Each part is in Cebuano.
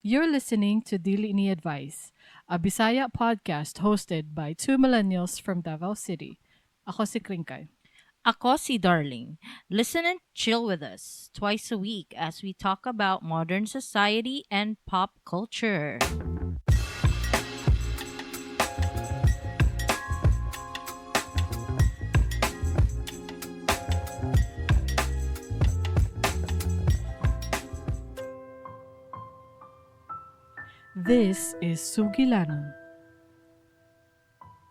You're listening to Dili Ni Advice, a Bisaya podcast hosted by two millennials from Davao City. Ako si Kringkay. Ako si Darling. Listen and chill with us twice a week as we talk about modern society and pop culture. This is Sugilanon.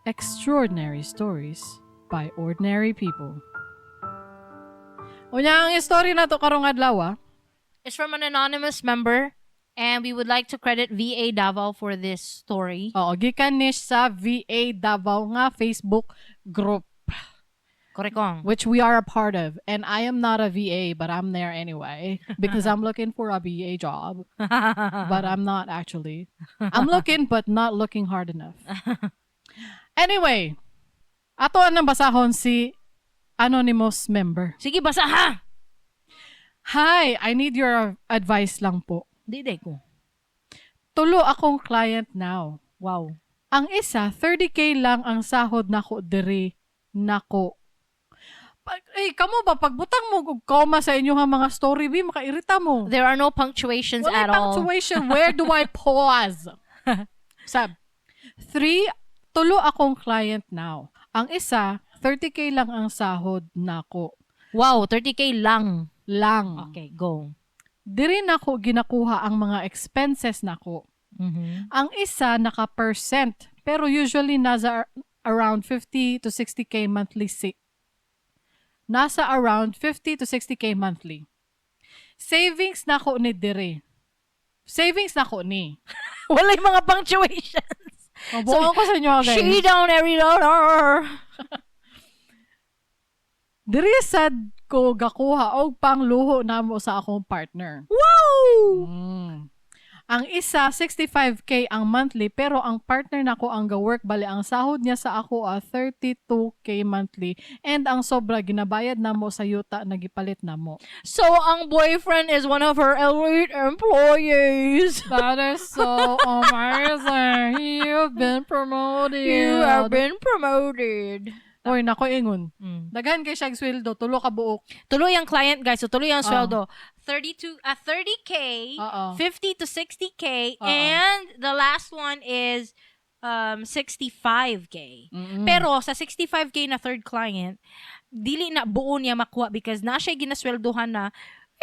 Extraordinary stories by ordinary people. Unya ang story na to karong adlaw. Ah. It's from an anonymous member, and we would like to credit VA Davao for this story. Oo, gikan ni sa VA Davao nga Facebook group, Korekong. which we are a part of. And I am not a VA, but I'm there anyway because I'm looking for a VA job. But I'm not actually. I'm looking, but not looking hard enough. Anyway, ato ang basahon si anonymous member. Sige, basa ha! Hi, I need your advice lang po. Di, di ko. Tulo akong client now. Wow. Ang isa, 30K lang ang sahod nako diri nako. Eh, kamo ba, pagbutang mo og comma sa inyong mga story, bi, makairita mo. There are no punctuations Walay at all. punctuation. Where do I pause? Sab, 3, tulo akong client now. Ang isa, 30K lang ang sahod nako. Wow, 30K lang. Lang. Okay, go. Diri nako ginakuha ang mga expenses nako. Mm-hmm. Ang isa naka-percent, pero usually nasa around 50 to 60K monthly. Nasa around 50 to 60K monthly. Savings nako ni dire. Savings nako ni. Walay mga punctuations. Mabuo ko sa inyo, guys. She down every dollar. Diri sad ko gakuha og pangluho namo sa akong partner. Wow! Mm. Ang isa, 65K ang monthly, pero ang partner nako ang ga-work, bali ang sahod niya sa ako 32K monthly, and ang sobra ginabayad namo sa yuta na gipalit namo. So, ang boyfriend is one of her elite employees. That is so amazing. You've been promoted. You have been promoted. Oy, nako ingon. Mm. Daghan kay siyang sweldo, tulo ka buok. Tuloy ang client, guys. So, tuloy ang Oo. sweldo. 30K, Oo. 50 to 60K, Oo. and the last one is 65K. Mm-mm. Pero sa 65K na third client, dili na buo niya makuha because na siya ginasweldohan na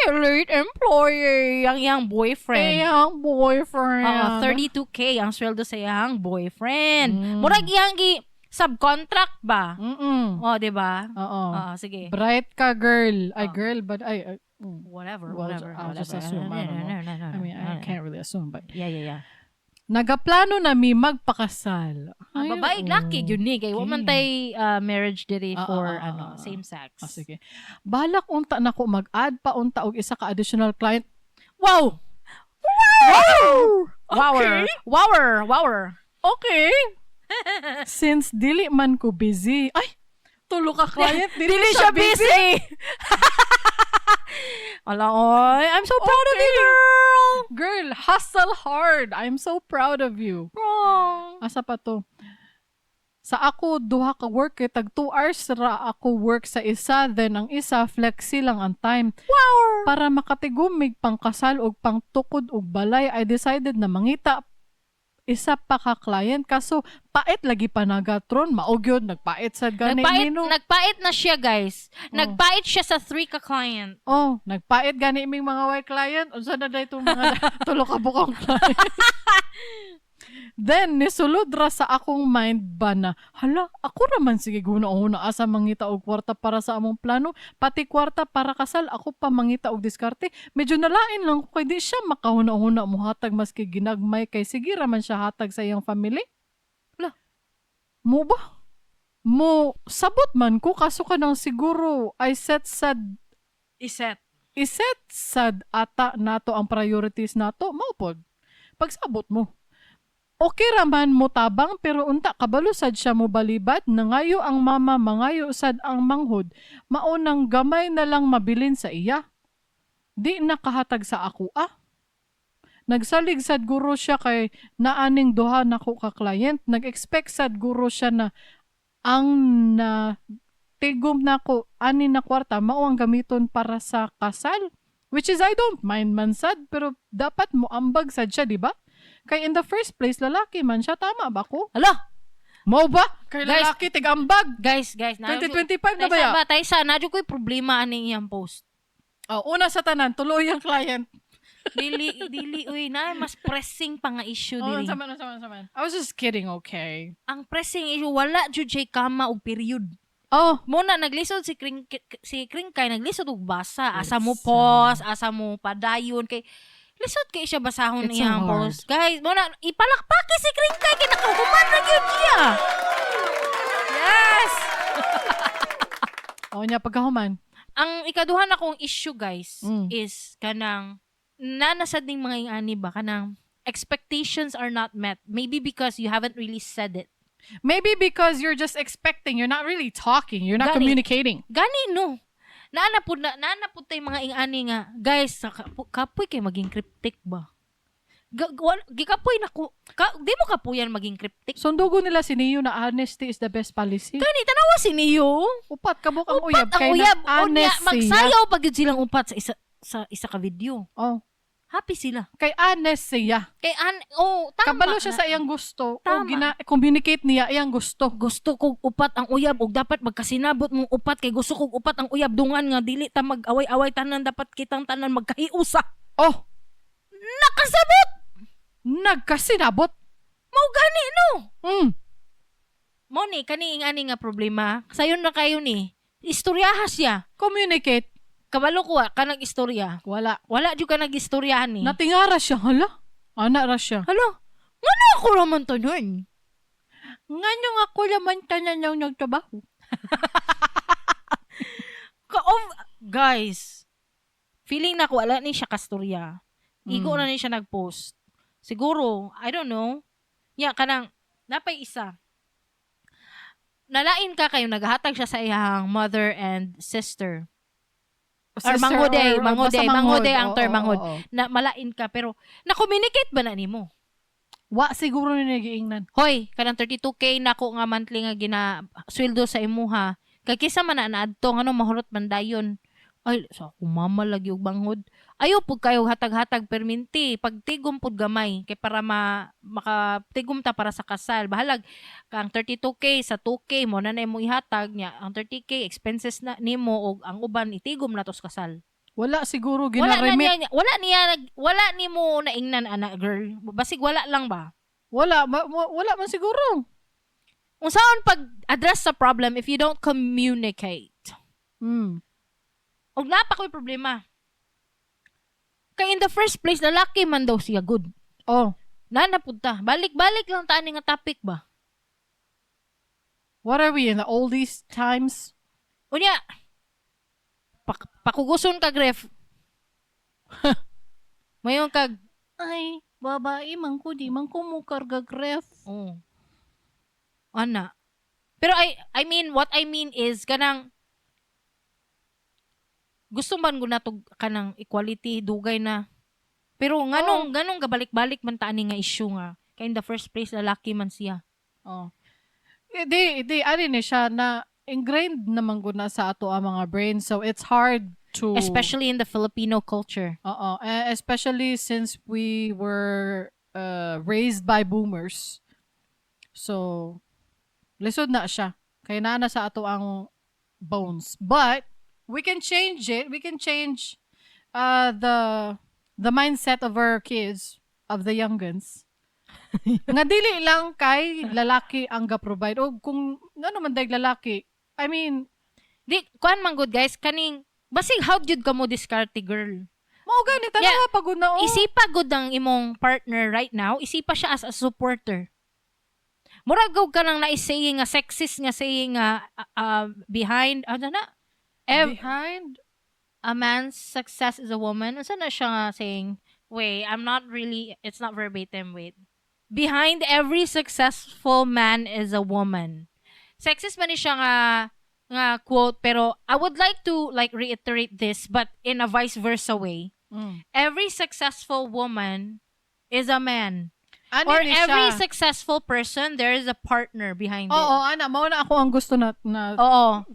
elite employee ang iyang boyfriend. Eh, ang boyfriend. Oo, 32K ang sweldo sa iyang boyfriend. Mm. Murag iyang gi subcontract ba? Mm-mm. Oh, 'di ba? Oo. Oo, sige. Bright ka, girl. Ay, Oh. girl, but ay, Whatever, Well, whatever, I'll whatever. just assume, I don't know. I mean, I can't really assume, but Yeah. Nagaplano na mi magpakasal. Ah, Ay, babae laki oo. gyud ni kay wa man tay marriage diri for same sex. Ah, sige. Balak unta nako mag-add pa unta og isa ka additional client. Wow. Wow! Wower. Wower, wower. Okay. Since dili man ko busy. Ay, tulo ka client. Dili, Dili siya busy. Ala, oy, I'm so proud of you, girl. Girl, hustle hard. I'm so proud of you. Oh. Asa pa to? Sa ako, duha ka work kay tag 2 hours ra ako work sa isa, then ang isa flexi lang ang time. Wow. Para makatigumig pangkasal og pangtukod og balay, I decided na mangita isa pa ka client kaso pait lagi pa nagatron mao gyud nagpait sad gani Nagpait, mino. nagpait na siya, guys. Oh. Nagpait siya sa 3 ka client. Oh, nagpait gani iming mga white client. Unsa na day itong mga tulo ka bukong client. Then nisulod ra sa akong mind ba na hala, ako ra man sige guna-una asa mangita og kwarta para sa among plano, pati kwarta para kasal ako pa mangita og diskarte. Medyo nalain lang ko kay di siya makahuna-huna mohatag maski ginagmay kay sige ra man siya hatag sa iyang family. Hala. Mo ba? Mo sabot man ko kaso kanang siguro I set sad Iset. iset sad ata nato ang priorities nato mao pod pagsabot mo okay ra man mo tabang pero unta kabalo sad siya mo balibad nangayo ang mama mangayo sad ang manghod mao nang gamay na lang mabilin sa iya di nakahatag sa ako ah. Nagsalig sad guro siya kay naaning duha nako ka client. Nag-expect sad guro siya na ang na tigom nako ani na kwarta mao ang gamiton para sa kasal. Which is I don't mind man sad, pero dapat mo ambag sad siya, di ba? Kay in the first place, lalaki man siya. Tama ba ko? Hala. Mao ba? Kay Guys, lalaki tig-ambag. Guys, guys, na 2025 na ba Taysa ya? ba? Taysa, na ko'y problema aning iyang post. Oh, una sa tanan, tuloy ang client. Dili, dili, uy, na mas pressing pa nga issue Oh, dili. unsa man, unsa man, unsa man. I was just kidding, okay? Ang pressing issue, wala jud siya kama og period. Oh, Muna naglisod si Kringkay, naglisod og basa, asa mo It's, pause, asa mo padayon, kay lisod kay siya basahon It's so iyang hard. post. Guys, muna ipalakpaki si Kringkay kay nakahuman na gyud siya. Yes. Oh nya pagkahuman. Ang ikaduha na kong issue, guys, is kanang nanasad ning mga ingani ba, kanang expectations are not met, maybe because you haven't really said it. Maybe because you're just expecting, you're not really talking, you're not Gani. Communicating. Gani no. Naana pud na, naana pud tay mga ingani nga, guys, sa kapoy kay maging cryptic ba. Gikapoy na ko ka, di mo kapuyan maging cryptic. Sundugo nila si Neo na honesty is the best policy. Gani, tanawa si Neo. Upat kabuk ang Upat uyab ang kay uyab. na Unya, honest siya. magsayaw pag yun silang upat sa isa ka video. Oh, Happy sila. kay honest siya. Kay an oh, tama. Kabalo siya na. sa iyang gusto. O Tama. gina communicate niya iyang gusto. Gusto kog upat ang uyab ug dapat magkasinabot mong upat kay gusto kog upat ang uyab, dungan nga dili ta mag-away-away tanan, dapat kitang tanan magkahiusa. Oh, Nakasabot. Nagkasinabot. Mao gani no. Mo ni kani ingani nga problema. Sayon na kayo ni. Istoryaha siya. Communicate. Kabalo ko ah, kanang istorya. Wala. Wala jud ka nag-istoryahan ni. Natingara siya. Hala. Ana ra siya. Hala, ngano ako raman to nun? Ngano nga ako laman tanan lang nagtrabaho. Ka of, guys, feeling na ko wala ni siya kastorya. Igo na ni siya nag-post. Siguro, I don't know. Ya, kanang, napay isa. Nalain ka kayo, naghatag siya sa iyang mother and sister. Or Sister manghod eh, or manghod basta eh, manghod eh, ang Oo, term, oo, manghod. oo. Na malain ka, pero na-communicate ba na nimo? Wa siguro ni nagiingnan. Hoy, kanang 32K nako nga monthly nga gina sweldo sa imuha. Kay kisa man na naadto, ngano mahurot man dayon. Ay, sa akong mama lagi og manghod. Ayo pud kayo hatag-hatag perminti, pagtigom pud gamay kay para ma makatigom ta para sa kasal. Bahalag kang 32K sa 2K mo na na imo ihatag niya, ang 30K expenses na nimo og ang uban itigom na to sa kasal. Wala siguro Wala na ginaremit. niya, wala niya wala nimo naingnan ana, girl. Basig wala lang ba? Wala, wala man siguro. Unsaon pag address sa problem if you don't communicate? Og napa ko'y problema. Kay in the first place, lalaki man daw siya good. Oh, Nana pud ta. Balik-balik lang ta ani nga topic ba. What are we in the oldies times? Unya, pakuguson kag ref. Mayon kag Ay, babae man ko, di man ko mukargag ref. Oh. Ana. Pero I mean, what I mean is kanang gusto man gud nato kanang equality dugay na. Pero nganong gabalik-balik man ta ani nga issue nga kay in the first place lalaki man siya. Oh. Di, di, ano ni siya na ingrained naman gud na sa ato ang mga brain. So it's hard to Especially in the Filipino culture. Oo. Eh, especially since we were raised by boomers. So, lisod na siya. Kaya naa na sa ato ang bones. But, we can change it. We can change the mindset of our kids, of the youngins. Nga dili lang kay lalaki ang ga-provide. O kung ano man dag lalaki, I mean, Di kuan man good, guys, kaning basig how jud ka mo diskarte, girl. Mao gani tanawa pagod na oh. Isipa gud ang imong partner right now, isipa siya as a supporter. Murag gud ka nang naisaying nga sexist nga saying nga behind ano na Behind a man's success is a woman. Unsa na siya nga saying? Wait, I'm not really, it's not verbatim, wait. Behind every successful man is a woman. Sexist man ni siya nga quote, pero I would like to like reiterate this but in a vice versa way. Every successful woman is a man. Ano Or ni every siya? Successful person, there is a partner behind it. Oo, ana, mao na ako ang gusto na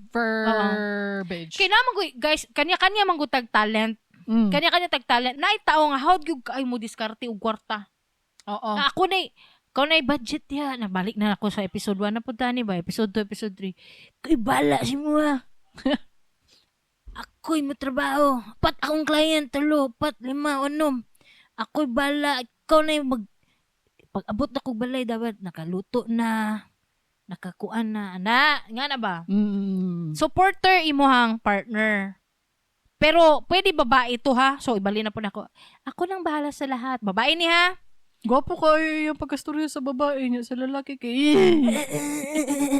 verbiage. Kay naman ko, guys, kanya-kanya man gud tag talent. Kanya-kanya tag talent. Naay tao nga how'd gyud kay mo diskarte og kwarta. Na ako na ikaw na budget ya. Nabalik na ako sa episode 1 na punta ni ba? Episode 2, episode 3. Kay bala si mo. Ako'y mo trabaho. Pat akong client, tulo, pat lima, unom. Ako'y bala. Ikaw na yung mag... Pag abot na kog balay, dapat nakaluto na, nakakuan na. Ana, nga na ba? Supporter imuhang partner. Pero pwede babae to ha. So ibali na po na ako. Ako nang bahala sa lahat. Babae ni ha. Gwapo kayo yung pagkastorya sa babae niya, sa lalaki kay.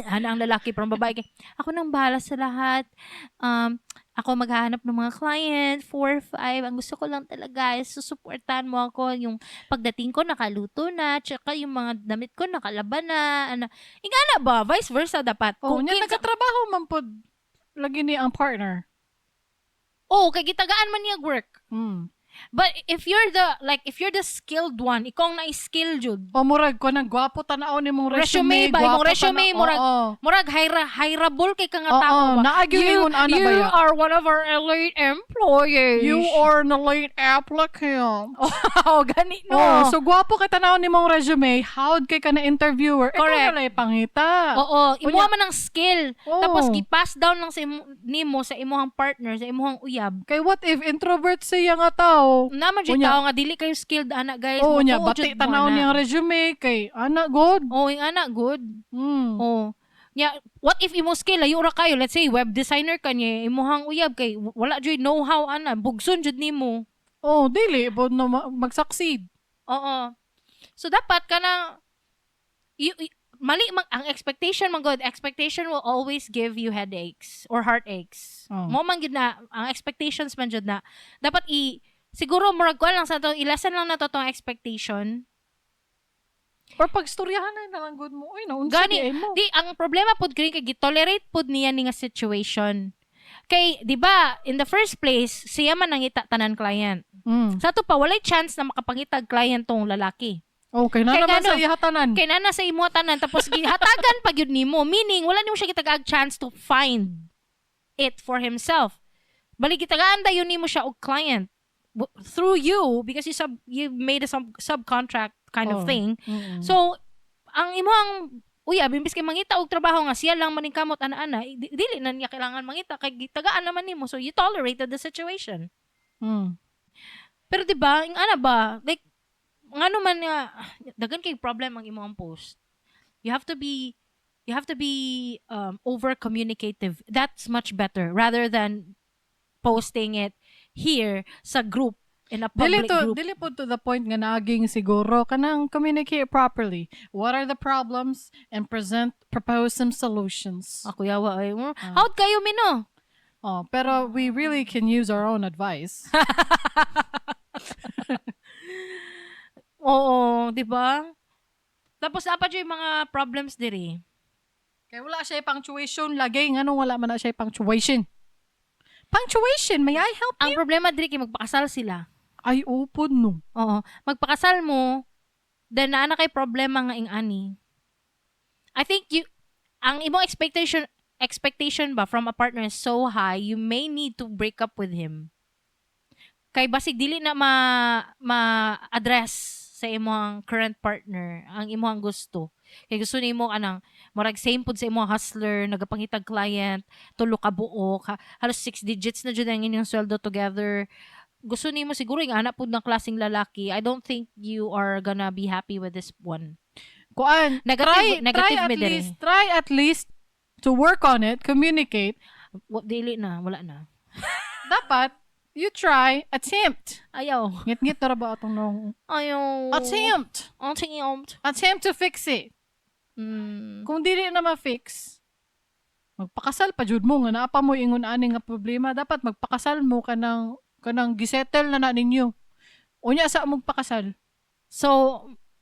Ano ang lalaki pero ang babae kay ako nang bahala sa lahat. Ako maghahanap ng mga client, 4, 5. Ang gusto ko lang talaga is susuportahan mo ako. Yung pagdating ko, nakaluto na. Tsaka yung mga damit ko, nakalaba na. Ano. Ingana ba? Vice versa dapat. Oh, Kung niya kinsa- nagkatrabaho man pod lagi ni ang partner. Oh, kay gitagaan man niya work. But if you're the like if you're the skilled one, ikaw ang na-skill jud. O murag ko nang gwapo tan-aw ni mong Resume resume, ba? Imong gwapo resume, murag- Oo. Murag hireable kay ka nga Oo, tao ba? naagyo ingon ana You ba ya? are one of our elite employees. You are an elite applicant. Oh, gani no. Oh, so gwapo kay tan-aw ni mong resume, how'd kay ka na interviewer? Ikaw Correct. na lang pangita. Oo, imuha Unya- man ang skill. Oo. Tapos gi-pass down lang sa imo, nimo sa imuhang partner, sa imuhang uyab. Kay what if introvert siya nga tao? Naman jud Unya- tao nga dili kayo skilled ana, guys. Oo niya, Motuo bati jud mo tan-aw ana. niyang resume kay ana good. Oo, yung ana good. Oh. Nya, what if imo skill layo ra kayo? Let's say web designer ka niya, imuhang uyab kay wala jud know-how ana, bugson jud nimo. Oh, dili pod no mag-succeed. Oo. So dapat kanang mali man ang expectation man god, expectation will always give you headaches or heartaches. Oh. Mo man gyud na ang expectations man jud na dapat i siguro murag kuan lang sa to, ilasan lang nato tong expectation. Or pagstoryahan na lang good mo. Uy, naunsa Gani, di ay mo. Di ang problema pud kay gitolerate pud niya ni nga situation. Kay di ba in the first place siya man nangita tanan client. Sa ato pa walay chance na makapangitag client tong lalaki. Okay na Kay naman gano? sa iya tanan. Kay nana sa imo tanan tapos gihatagan pa gyud nimo, meaning wala nimo siya gitagaag chance to find it for himself. Bali gitagaan dayon nimo siya og client through you because you made a subcontract kind of thing. So ang imong uyab imbis kay mangita og trabaho nga siya lang maningkamot ana-ana, dili na niya kailangan mangita kay gitagaan naman nimo, so you tolerated the situation. Pero di ba, yung ana ba, like ngano man nga daghan kay problem ang imong post. You have to be over communicative. That's much better rather than posting it here sa group, in a Dili public to group. Dili po to the point nga naging siguro kanang communicate properly. What are the problems and present propose some solutions. Ako yawa ay. How'd kayo mino? Oh, pero we really can use our own advice. Oo, di ba? Tapos apa yung mga problems diri? Kay wala siya punctuation lagi, nganong wala man na siya punctuation? Punctuation, may I help Ang you? problema diri kay magpakasal sila. Ay, upod no. Oo. Magpakasal mo, then naa na kay problema nga ing-ani. I think you, ang imong expectation ba from a partner is so high, you may need to break up with him. Kay basig dili na ma ma-address sa imong current partner ang imong gusto. Kay gusto nimo anang murag same pud sa imong hustler, nagapangitag client, tulo ka buok, halos six digits na jud ang inyong sweldo together. Gusto nimo siguro yung anak pud ng klaseng lalaki. I don't think you are gonna be happy with this one. Kuan, Negative, try, negative try at mi diri. least, try at least to work on it, communicate. Dili na, wala na. Dapat, you try, attempt. Ayaw. Ngit-ngit na ra ba atong nung Ayaw. Attempt. Attempt. Attempt to fix it. Kung dili na ma-fix, magpakasal pa jud mo nga naa pa mo ingon ani nga problema, dapat magpakasal mo kanang gisettle na na ninyo. Unya sa mong pakasal. So,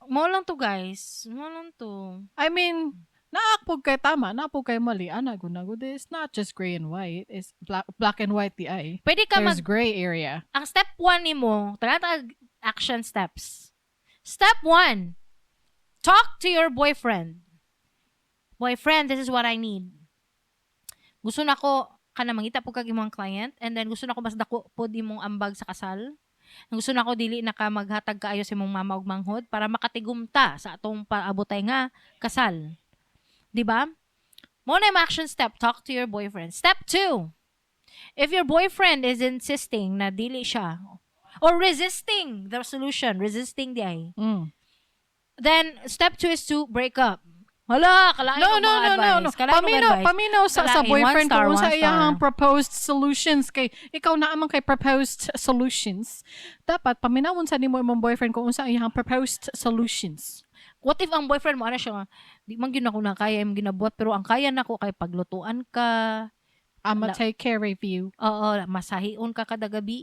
mo lang to, guys. Mo lang to. I mean, naakpog kay tama, naapog kay mali, ana gud na gud. It's not just gray and white, it's black and white the eye. Pwede ka mag There's gray area. Ang step 1 nimo, talaga action steps. Step 1. Talk to your boyfriend. "Boyfriend, this is what I need. Gusto na ko kana mangita po kag imong client and then gusto na ko mas dako pod imong ambag sa kasal. Gusto na ko dili na ka maghatag kaayo sa imong mama og manghod para makatigom ta sa atong paabotay nga kasal." Di ba? Mo na yung action step, talk to your boyfriend. Step 2. If your boyfriend is insisting na dili siya or resisting the solution, resisting di ay, then step 2 is to break up. Hala, kalain No, og no, mga no, advice. no. Kalain og Paminaw, advice. Paminaw sa Kalain. boyfriend One star, kung one unsa star. iyang proposed solutions kay ikaw na amang kay proposed solutions. Dapat paminawon sa nimo imong boyfriend kung unsa iyang proposed solutions. What if ang boyfriend mo, ano siya nga, "Di man gyud ako na kaya imong ginabuhat, pero ang kaya nako kay paglutuan ka." "I'ma take care of you." Oo, masahion ka kada gabi.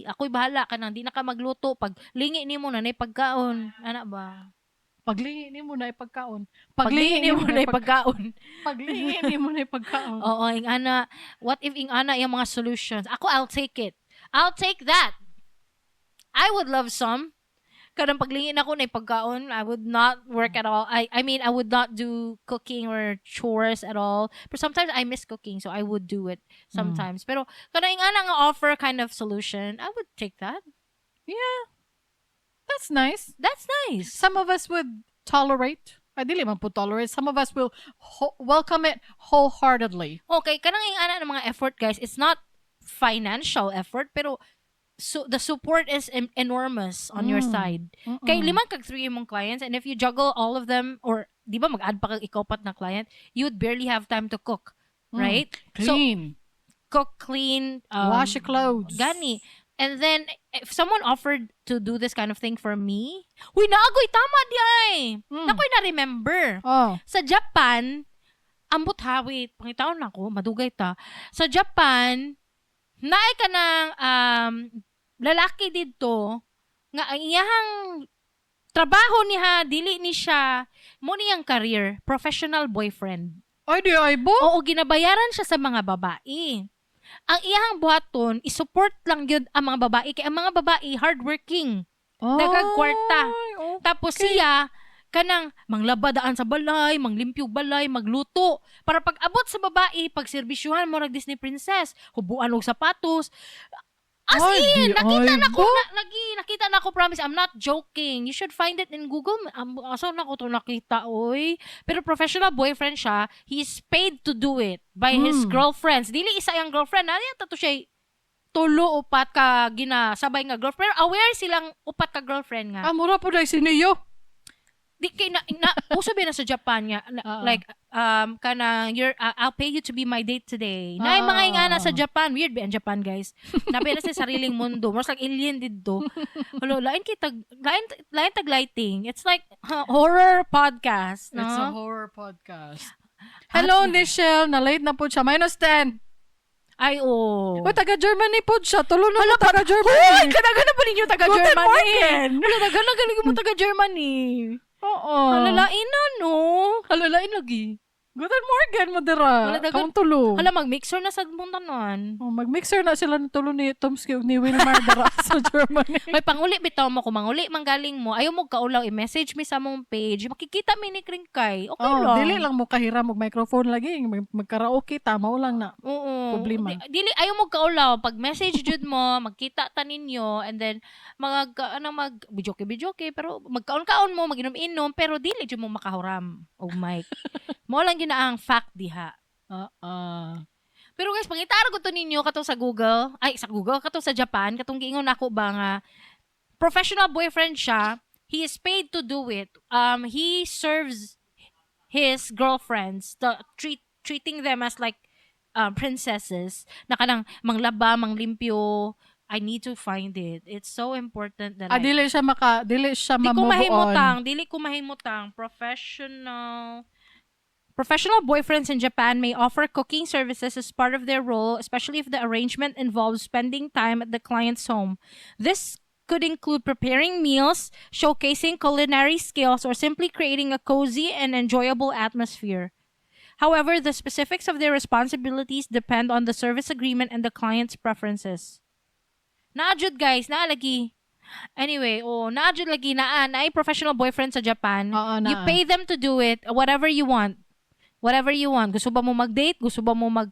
Ako'y bahala ka nang di na ka magluto. Pag lingi nimo na nay pagkaon. Ana ba? Paglingi nimo na ipagkaon. Paglingi nimo na pagkaon. Paglingi nimo na ipagkaon. Oo, ing ana, what if ing ana yung mga solutions? Ako, I'll take it. I'll take that. I would love some. Kanang paglingin ako na pagkaon, I would not work at all. I mean, I would not do cooking or chores at all. But sometimes I miss cooking, so I would do it sometimes. Pero kanang ing ana nga offer kind of solution, I would take that. Yeah. That's nice. That's nice. Some of us would tolerate. Ay, dili man po tolerate. Some of us will welcome it wholeheartedly. Okay, kanang ing ana ng mga effort, guys, it's not financial effort, pero so the support is enormous on your side. Kay lima kag three imong clients and if you juggle all of them or di ba mag-add pa kag ikapat na client, you would barely have time to cook, right? So Clean. Cook, clean, Wash your clothes. Gani. And then if someone offered to do this kind of thing for me, huy, naagoy tama di ay. Nakoy na remember. Oh. Sa Japan, ambot ha, wait, pangitaon nako, madugay ta. Sa Japan, naay ka ng lalaki didto nga ang iyahang trabaho niya dili ni siya mo niyang career, professional boyfriend. Ay, di ay bo? Oo, ginabayaran siya sa mga babae. Ang iyahang buhaton, isupport lang yun ang mga babae kay ang mga babae hardworking. Daghang kwarta. Ay, okay. Tapos siya, kanang manglaba daan sa balay, manglimpyo balay, magluto. Para pag abot sa babae, pag serbisyuhan mo nag Disney princess, hubuan og sapatos. As Ay, in, di nakita ay na ko, ba? na, lagi, nakita na ko, promise, I'm not joking. You should find it in Google. Asa na ko to nakita, oy? Pero professional boyfriend siya, he's paid to do it by his girlfriends. Dili isa yung girlfriend, na to siya tulo upat ka gina sabay nga girlfriend. Pero aware silang upat ka girlfriend nga. Ah, mura po dahil si Neo. Di kay na uso ba na sa Japan nga na, Oo. like kanang you're "I'll pay you to be my date today." Na mga ingana sa Japan, weird ba ang Japan, guys? Nabi na sa sariling mundo. More like alien didto. Hello, lain kitag lain lain tag lighting. It's like horror podcast, no? It's a horror podcast. Hello, Nichelle. Na-late na po siya. Minus 10. Ay, oh. Uy, taga Germany po siya. Tulo na Hala, taga Hoy, Germany. kadagan na ba ninyo taga Guten Germany? Morgen. Wala, dagan na galing mo taga Germany. Oo. Hala, lain na, no? Hala, lain lagi. Guten Morgen, modera. Wala, Kaong tulo. Hala, mag-mixer na sa mong tanan. Oh, mag-mixer na sila ng tulo ni Tomsky ug ni Wilmar dara sa Germany. May panguli bitaw mo kung manguli manggaling mo, ayaw mo kaulaw, i-message mi sa mong page. Makikita mi ni Kringkay. Okay Oh, lang. dili lang mo kahiram og microphone lagi. Magkaraoke tama lang na. Oo. Problema. Dili ayaw mo kaulaw pag message jud mo, magkita ta ninyo and then mag ano mag bijoke bijoke pero magkaon-kaon mo, maginom-inom pero dili jud mo makahuram og mic. Mo lang gyud na ang fact diha. Pero guys, pangitara ko to ninyo katong sa Google, ay sa Google, katong sa Japan, katong giingon nako ba nga professional boyfriend siya, he is paid to do it. He serves his girlfriends, treating them as like princesses, na kanang manglaba, manglimpyo. I need to find it. It's so important that Ah, dili siya Di ko ma-move on. mahimutang, dili ko mahimutang. Professional boyfriends in Japan may offer cooking services as part of their role, especially if the arrangement involves spending time at the client's home. This could include preparing meals, showcasing culinary skills, or simply creating a cozy and enjoyable atmosphere. However, the specifics of their responsibilities depend on the service agreement and the client's preferences. Naa jud, guys, naa lagi. Anyway, oh, naa jud lagi naa naay professional boyfriend sa Japan. Oo, You naa. Pay them to do it, whatever you want. Whatever you want. Gusto ba mo mag-date? Gusto ba mo mag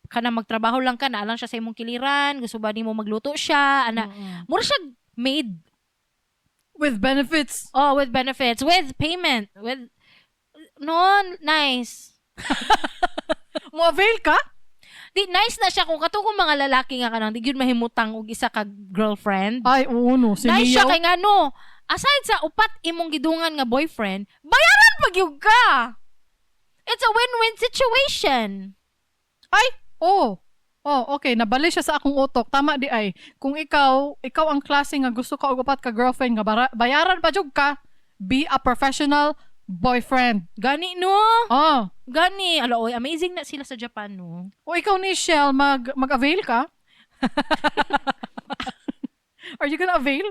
kana magtrabaho lang ka, naa lang siya sa imong kiliran, gusto ba nimo magluto siya, ana. Mura siya maid. With benefits. Oh, with benefits, with payment, with no, nice. Mo avail ka? Di nice na siya kung kato kung mga lalaki nga kanang di gyud mahimutang og isa ka girlfriend. Ay, oo no. Si Nice siya Mio. kay ngano. Aside sa upat imong gidungan nga boyfriend, bayaran pa gyud ka. It's a win-win situation. Ay, oh. Oh, okay. Nabali siya sa akong utok. Tama di ay. Kung ikaw ang klase nga gusto ka og upat ka girlfriend nga bayaran pa jud ka, be a professional boyfriend. Gani no. Oh. Gani. Ala oy, amazing na sila sa Japan no. O ikaw ni Shell, mag-avail ka? Are you gonna avail?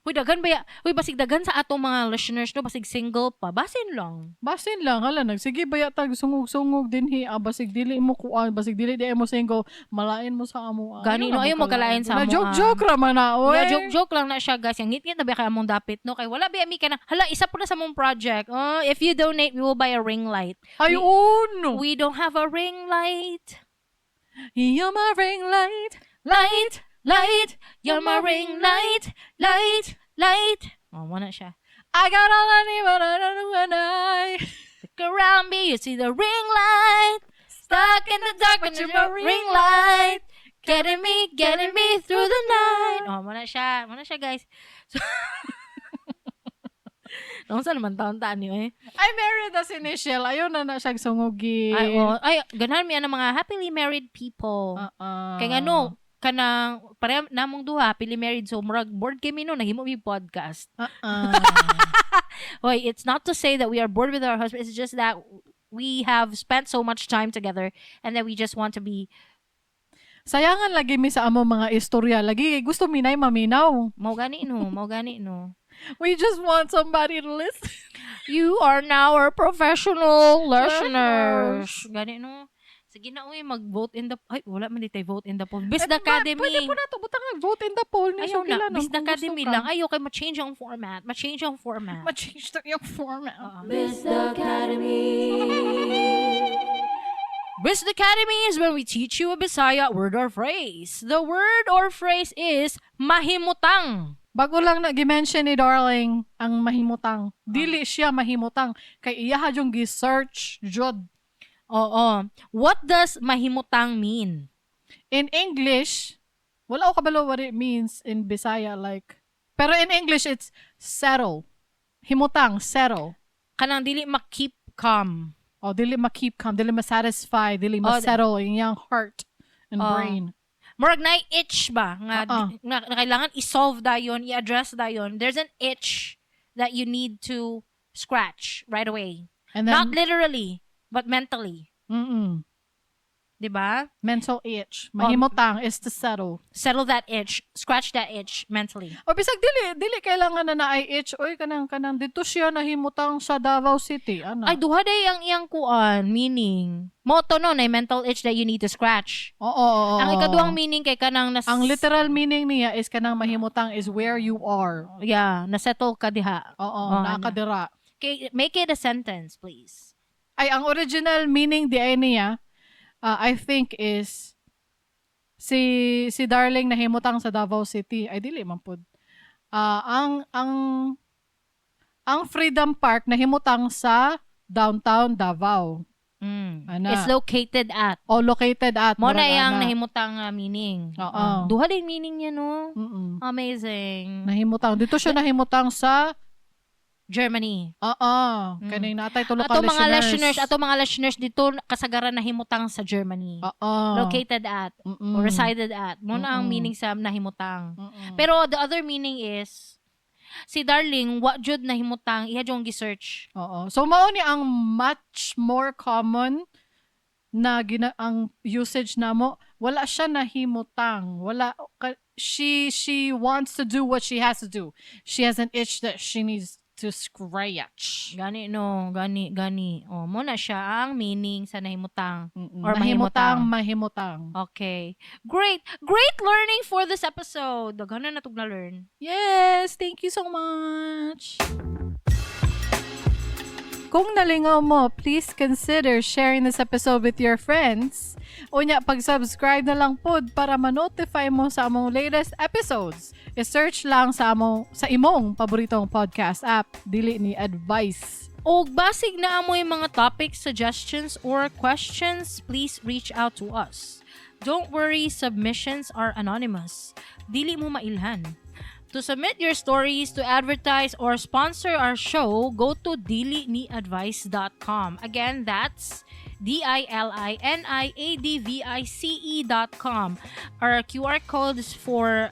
Huy, daghan ba ya? Huy, basig daghan sa atong mga listeners no, basig single pa. Basin lang. Basin lang, hala, nagsige ba yata sungog-sungog dinhi, ah, basig dili mo kuan, basig dili di mo single, malain mo sa amo. Ah. Gani, no, ayaw mo kalain sa Na amo, joke ah. joke ra man na, oy. Yeah, joke joke lang na siya, guys. Yang ngit-ngit na ba kay among dapit no kay wala ba mi ka na. Hala, isa po na sa among project. Oh, if you donate, we will buy a ring light. Ay, uno. We don't have a ring light. You're my ring light. Light, light, you're my ring light, light, light. Oh, wala siya. I got all I need, but I don't know when I. Look around me, you see the ring light. Stuck in the dark, But but you're your my ring light. Getting me through the night. Oh, wala siya. Wala siya, guys. So, Naunsa naman taon-taan niyo eh. I married na si Nichelle. Ayaw na na siyang sungugi. Ay, oh, ay, ganahan mi ang mga happily married people. Kay ngano, kanang pareha namong duha happily married, so murag bored kami no, naghimo mi podcast. Hoy, it's not to say that we are bored with our husband. It's just that we have spent so much time together and that we just want to be Sayangan lagi mi sa amo mga istorya. Lagi gusto minay maminaw. Mao gani no, mao gani no. We just want somebody to listen. You are now our professional listeners. Gani no. Sige na uy, mag-vote in the, ay, wala man di tayo vote in the poll. Bisd Eh, Academy. Pwede po na to. Butang nga, vote in the poll. Ni Ayaw na. Shukila Bisd kung gusto Academy ka. lang. Ayaw kay ma-change ang format. Ma-change ang format. Ma-change to yung format. Oo. Bisd Academy. Bisd Academy is when we teach you a Bisaya word or phrase. The word or phrase is mahimutang. Bago lang na gi-mention ni Darling ang mahimutang. Dili siya mahimutang. Kay iyaha yung gi-search jud. Oo. What does mahimutang mean? In English, wala ko kabalo what it means in Bisaya, like. Pero in English it's settle. Himutang, settle. Kanang dili ma-keep calm. Oh, dili ma-keep calm, dili ma-satisfy, dili Oh, ma-settle in iyang heart and Oh. brain. Murag na itch ba nga, nga kailangan i-solve dayon, i-address dayon. There's an itch that you need to scratch right away. And then Not literally, but mentally. 'Di ba? Mental itch. Mahimutang is to settle. Settle that itch, scratch that itch mentally. O bisag dili kailangan na naay itch oy, kanang dito siya nahimutang sa Davao City ana. Ay, duha day ang iyang kuan meaning. Mo to no, na mental itch that you need to scratch. Oo. Ang ikaduhang meaning kay kanang nas Ang literal meaning niya is kanang mahimutang is where you are. Yeah, nasettle ka diha. Oo, Oh, nakadira. Okay, make it a sentence, please. Ay, ang original meaning di ay niya, I think is si Darling nahimutang sa Davao City. Ay dili man pud. Ah, ang Freedom Park nahimutang sa downtown Davao. Ana. It's located at. O located at. Mo na murag yang ana. nahimutang meaning. Oo. Duha din meaning niya, no? Amazing. Nahimutang. Dito siya nahimutang sa Germany. Oo. Kaning natay tulo ka Ato mga listeners, ato mga listeners dito kasagaran nahimutang sa Germany. Oo. Located at or resided at. Mo na ang meaning sa nahimutang. Pero the other meaning is si Darling wa jud nahimutang, iya jud ang gi-search. Oo. So mao ni ang much more common na ang usage namo, wala siya nahimutang. Wala she wants to do what she has to do. She has an itch that she needs to scratch. Gani no, gani gani. Oh, mo na siya ang meaning sa nahimutang. Or Nahimutang, mahimutang. Okay. Great. Great learning for this episode. Daghan na natog na learn. Yes, thank you so much. Kung nalingaw mo, please consider sharing this episode with your friends. Unya, pag-subscribe na lang pod para ma-notify mo sa among latest episodes. I-search lang sa imong paboritong podcast app, Dili Ni Advice. Og basig naa moy mga topics, suggestions, or questions, please reach out to us. Don't worry, submissions are anonymous. Dili mo mailhan. To submit your stories, to advertise, or sponsor our show, go to diliniadvice.com. Again, that's diliniadvice.com. Our QR codes for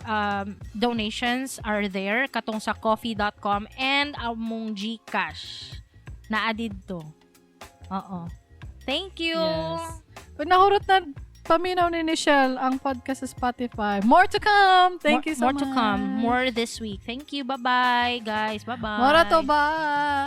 donations are there, katong sa ko-fi.com and among GCash. Naa didto. Oo. Thank you. Yes. Pag nahurot na paminaw ni Nichelle ang podcast sa Spotify. More to come! Thank More, you so more much. To come. More this week. Thank you. Bye-bye, guys. Bye-bye. Mora to, bye!